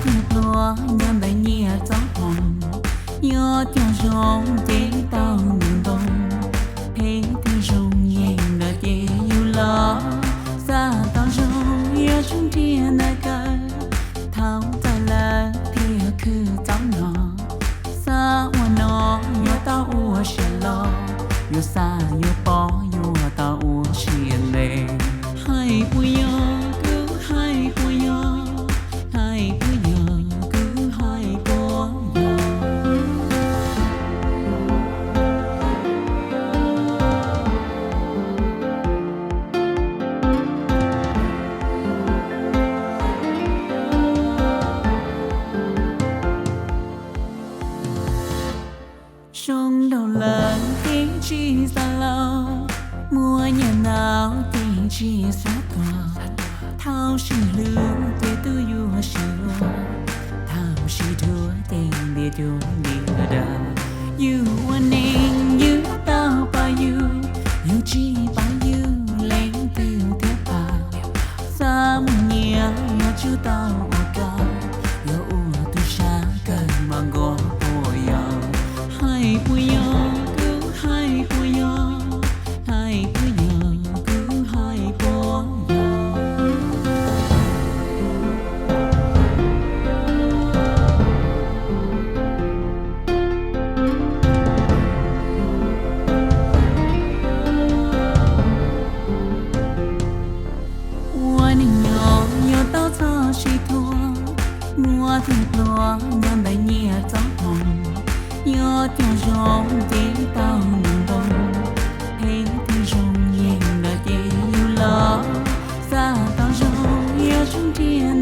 thiaj pluag nyob ntawm nyiaj txoj hmoov, yuav cog zoo ces tau nws ntoo, phem thiab zoo yeej ntawd ces yus los xav tau zoo yuav tsum nrhiav ntawm kawg, thaum txawj lawm thiaj khwv txaus no. Xav ua no yuav tau ua siab loj, yuav xav yuav pom yuav tau ua siab ntev. Hais puas yog, kuv hais puas yog, hais puas yog, kuv hais puas yog. Zoo nraug lawm ces tsis xav laus, muaj nyiaj ntau ces tsis xav tuag. Thaum sib hlub ces twb yuav sib hlub, thaum sib dhuav ces ntiag cuag ntiag dawb. Yus ua neeg yus tau pab yus, yus tsis pab yus leej twg thiaj pab. Xav muaj nyiaj yuav tsum tau ua kawg, yuav ua tub sab kawg mas nquag puas yog. Hais puas yog, kuv hais puas yog, hais puas yog, kuv hais puas yog. Ua neeg nyob yuav tau txhob sib thuam, muaj thiaj pluag nyob ntawm nyiaj txoj hmoov, yuav cog zoo ces tau nws ntoo, phem thiab zoo yeej ntawd ces yus los xav tau zoo yuav tsum nrhiav